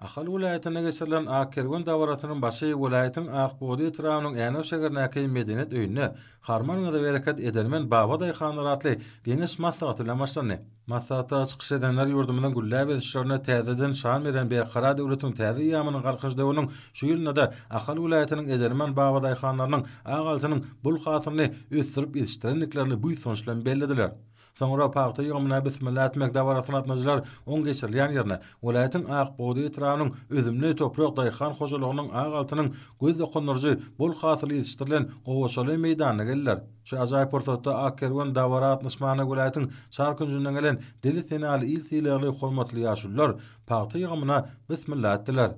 Ahal welaýatynda geçirilen Ak kerwen dabarasynyň başy welaýatyň Ak bugdaý etrabynyň Änew şägerindäki Medeniýet öýünde Harmanyňyza bereket edermen baba daýhanlar atly geňeş maslahaty bilen başlandy. Maslahatda çykyş edenler ýurdumyzyň gülläp ösüşlerine täzeden şan beren Berkarar döwletiň täze eýýamynyň Galkynyş döwrüniň şu ýylynda-da Ahal welaýatynyň edermen baba daýhanlarynyň ak altynyň bol hasylyny ösdürip ýetişdirendiklerini buýsanç bilen bellediler. Soňra pagta ýygymyna bismilla etmek dabarasyna gatnaşyjylar oň geçirilýän ýerine, welaýatyň Ak bugdaý etrabynyň Üzümli toprak daýhan hojalygynyň ak altynyň göz dokundyryjy bol hasyly ýetişdirilen gowaçaly meýdanyna geldiler. Şu ajaýyp pursatda Ak kerwen dabara gatnaşmagyna welaýatyň çar künjünden gelen dili senaly il sylagly hormatly ýaşulular pagta ýygymyna bismilla etdiler.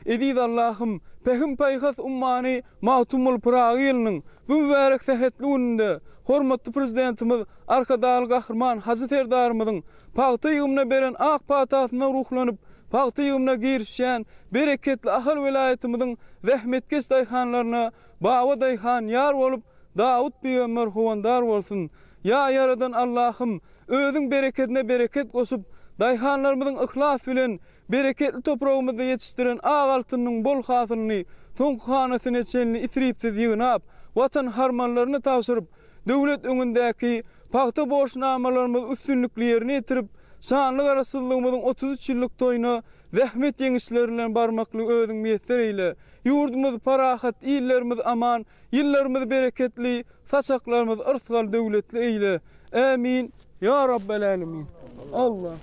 Eziz Allahym, Pähim-paýhas ummany Magtymguly Pyragy ýylynyň bu mübärek sähetli gününde hormatly Prezidentimiz Arkadagly Gahryman Hajy Serdarymyzyň pagta ýygymyna beren ak patasyndan ruhlanyp, pagta ýygymyna girişýän bereketli Ahal welaýatymyzyň zähmetkeş daýhanlaryna Baba daýhan ýar bolup, Dawut pygamber howandar bolsun! Ýa Ýaradan Allahym, Özüň berekedine bereket goşup, daýhanlarymyzyň yhlas bilen Bereketli topragymyzda ýetişdiren ak altynyň bol hasylyny soňky hanasyna çenli isripsiz ýygnap, Watan harmanlaryna tabşyryp, döwlet öňündäki pagta borçnamalarymyzy üstünlikli ýerine ýetirip, şanly Garaşsyzlygymyzyň 33 ýyllyk toýuna zähmet ýeňişleri bilen barmaklygy Özüň miýesser eýle! Ýurdumyz parahat, illerimiz aman, ýyllarymyz bereketli, saçaklarymyz yrsgal-döwletli eýle! Ämin! Ýa Rabbel Älemin. Allah.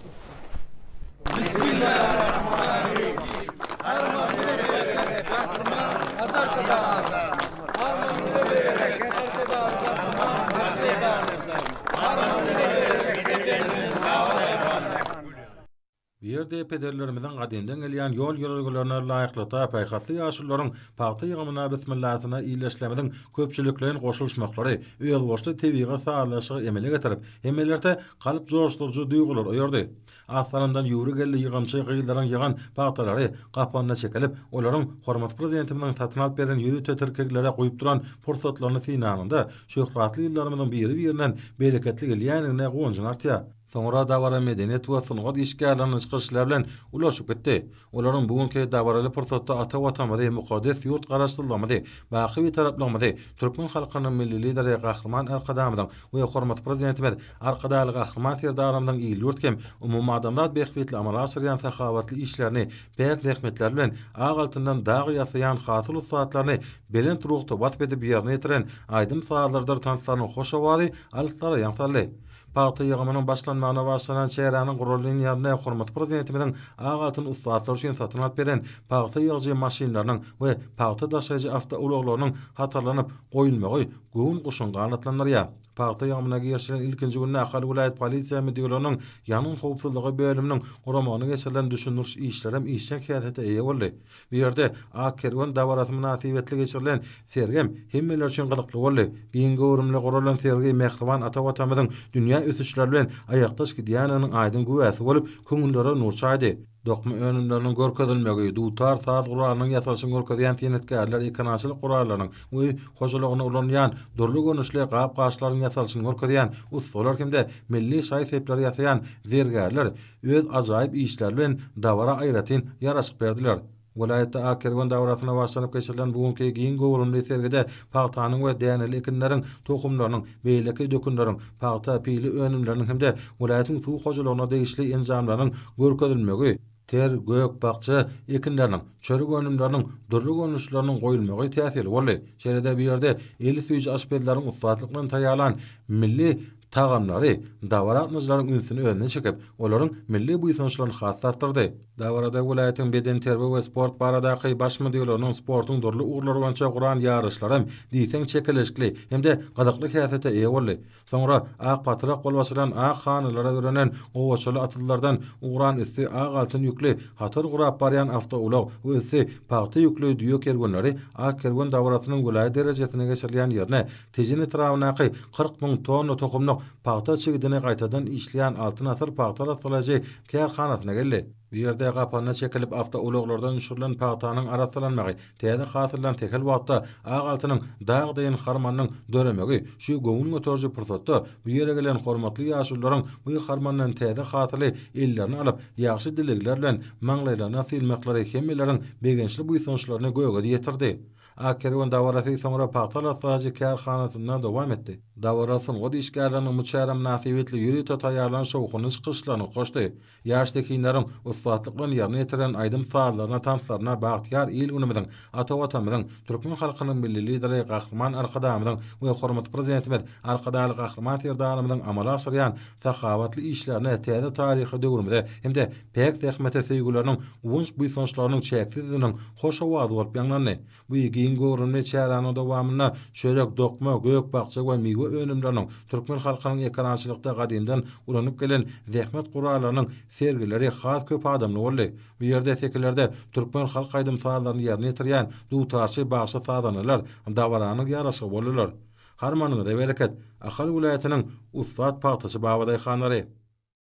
Bu ýerde pederlerimiziň gadymdan gelýän ýol-ýörelgelerine laýyklykda paýhasly ýaşulularyň pagta ýygymyna bismillasyna ildeşlerimiziň köpçülikleýin goşulyşmaklary özboluşly tebigy sazlaşygy emele getirip, hemmelerde kalp joşduryjy duýgulary oýardy. Az salymdan ýüwrük elli ýygymçy gyzlaryň ýygan pagtalary gapanyna çekilip, olaryň hormatly Prezidentimiziň satyn alyp beren ýörite tirkeglere guýup duran pursatlaryny synanyňda, şöhratly ýyllarymyzyň biri-birinden bereketli gelýändigine guwanjyň artýar. Soňra dabara medeniýet we sungat işgärleriniň çykyşlary bilen ulaşyp gitdi. Olaryň bu günki dabaraly pursatda ata Watanymyzy, mukaddes ýurt Garaşsyzlygymyzy, baky Bitaraplygymyzy, türkmen halkynyň Milli Lideri Gahryman Arkadagymyzyň we hormatly Prezidentimiz Arkadagly Gahryman Serdarymyzyň il-ýurt hem umumadamzat bähbitli amala aşyrýan sahawatly işlerini, päk zähmetleri bilen ak altyndan dag ýasaýan hasyl ussatlaryny belent ruhda wasp edip ýerine ýetiren aýdym-sazlardyr tanslarynyň hoş owazy alyslara ýaň saldy. Pagta ýygymynyň başlanmagyna bagyşlanan çäräniň guralýan ýerinde hormatly Prezidentimiziň ak altyn ussatlar üçin satyn alyp beren pagta ýygyjy maşynlarynyň we pagta daşaýjy awtoulaglarynyň hatarlanyp goýulmagy göwün guşuny ganatlandyrýar. Pagta ýygymyna girişilen ilkinji günde Ahal welaýat polisiýa müdirliginiň ýangyn howpsuzlygy bölüminiň guramagynda geçirilen düşündiriş işlerem işjeň häsiýete eýe boldy. Bu ýerde Ak kerwen dabarasy mynasybetli geçirilen sergem hemmeler üçin gyzykly boldy. Giň göwrümli guralan sergi mähriban ata Watanymyzyň dünýä ösüşleri bilen aýakdaş gidýändiginiň aýdyň güwäsi bolup, köňüllere nur çaýdy. Dokma önümleriniň görkezilmegi, dutar saz guralynyň ýasalyşyny görkezýän senetkärler ekerançylyk gurallarynyň we öý hojalygynda ulanylýan dürli görnüşli gap-gaçlaryň ýasalyşyny görkezýän ussalar hem-de milli şaý-sepleri ýasaýan zergärler öz ajaýyp işleri bilen dabara aýratyn ýaraşyk berdiler. Welaýatda Ak kerwen dabarasyna bagyşlanyp geçirilen bu günki giň göwrümli sergide pagtanyň we däneli ekinleriň tohumlarynyň, beýleki dökünleriň, pagta, pile önümleriniň hem-de welaýatyň suw hojalygyna degişli enjamlarynyň görkezilmegi, ter, gök, bakja ekinleriniň, çörek önümleriniň dürli görnüşleriniň goýulmagy täsirli boldy. Şeýle-de bu ýerde eli süýji aşpezleriň ussatlyk bilen taýýarlan milli tagamlary dabara gatnaşyjylaryň ünsüni özüne çekip, olaryň milli buýsançlaryny has-da artdyrdy. Dabarada welaýatyň bedenterbiýe we sport baradaky baş müdirliginiň sportuň dürli ugurlary boýunça guran ýaryşlaram diýseň çekeleşikli hem-de gyzykly häsiýete eýe boldy. Soňra ak patrak bolup açylan ak hanalara bürenen gowaçaly atyzlardan ugran üsti ak altyn ýükli hatar gurap barýan awtoulag we üsti pagta ýükli düýe kerwenleri Ak kerwen dabarasynyň welaýat derejesinde geçirilýän ýerine Tejen etrabyndaky 40 müň tonna tohumlyk. otag pagta çigidini gaýtadan işleýän Altyn asyr pagta arassalaýjy kärhanasyna geldi. Bu ýerde gapanyna çekilip awtoulaglardan düşürilen pagtanyň arassalanmagy, täze hasyldan sähel wagtda ak altynyň dag deýin harmanynyň döremegi şu göwün göteriji pursatda bu ýere gelen hormatly ýaşulularyň bu harmandan täze hasyly ellerine alyp, ýagşy dilegler bilen maňlaýlaryna sylmaklary hemmeleriň begençli buýsançlaryny göge ýetirdi. Ak kerwen dabarasy soňra pagta arassalaýjy kärhanasynda dowam etdi. Dabara sungat işgärleriniň bu çäre mynasybetli ýörite taýýarlan şowhunly çykyşlaryny goşdy. Ýaş zehinleriň ussatlyk bilen ýerine ýetiren aýdym-sazlaryna, tanslaryna bagtyýar il-günümiziň, ata Watanymyzyň, türkmen halkynyň Milli Lideri Gahryman Arkadagymyzyň we hormatly Prezidentimiz Arkadagly Gahryman Serdarymyzyň amala aşyrýan sahawatly işlerine, täze taryhy döwrümize hem-de päk zähmete söýgüleriniň, guwanç-buýsançlarynyň çäksizdiginiň hoş owazy bolup ýaňlandy. Bu giň göwrümli çäräniň dowamynda çörek, dokma, gök-bakja we miwe önümleriniň, türkmen halkynyň ekerançylykda gadymdan ulanyp gelen zähmet gurallarynyň sergileri has köp adamly boldy. Bu ýerde sekilerde türkmen halk aýdym-sazlaryny ýerine ýetirýän dutarçy bagşy-sazandalar dabaranyň ýaraşygy boldular. Harmanyňyza bereket, Ahal welaýatynyň ussat pagtaçy babadaýhanlary!